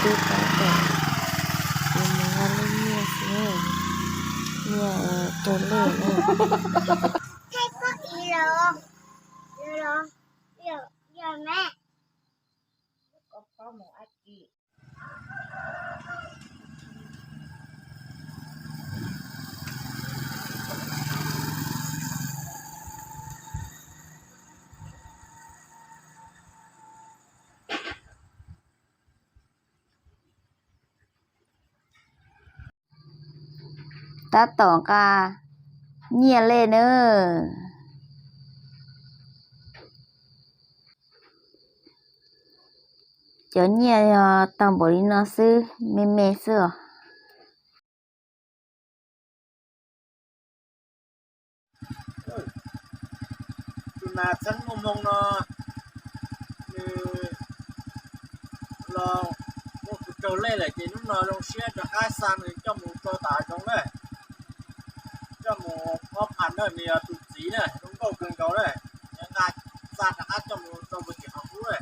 tub tab tom yuav mus nqa lub nyiaj xwb, nyiaj raug lej na. Tab tom nqa nyiaj lej nawb. Cov nyiaj yog tau npaum li no xwb, me me xwb os. Tus nas txheeb muaj hmoo no, nws los muaj tus raug lej lawm ces hnub no zoo siab rov qab xa nws coj mus rau tom hav zoov na, coj mus ob phav na, nws yog tus txiv na, zoo nkauj kawg nkaus na, nqa xa rov qab coj mus rau puag tim qhov qub na.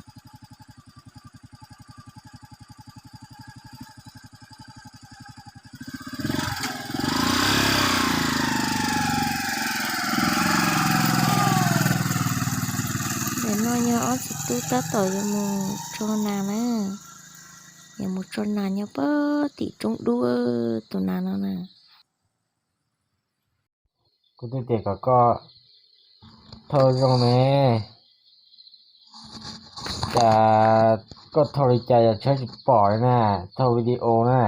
Ntawm no yog ob txiv tub tab tom yuav mus tso nas na, yuav mus tso nas nyob puag tim roob dub, tus nas no na. Kuv twb tias kom koj thauj zoo ne, cas koj thauj li cas yog tshawb tsis pom li na, thauj video na.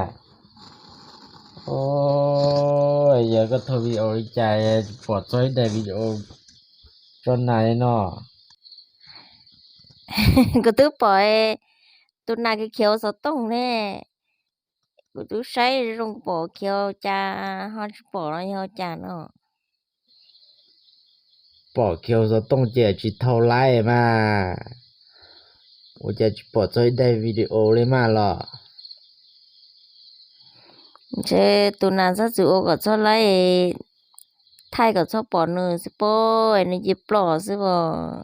Yog koj thauj video li cas tsis pom txog ib daim video tso nas li no? Kuv twb pom tus nas khiav khiav xov tooj ne. Kuv twb saib zoo pom khiav cas ho tsis pom los yog cas no. Pom khiav xov tooj ces tsis thau laib mas, ua cas tsis pom txog ib daim video li mas los? Ntshe tus nas txhob txwm ua kom txhob laib, thaij kom txhob pom nws xwb pob, nws cia ploj xwb os.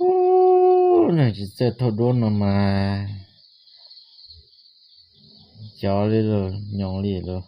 Ub, tsis txawj thauj duab no mas, cov li los nyoos li los.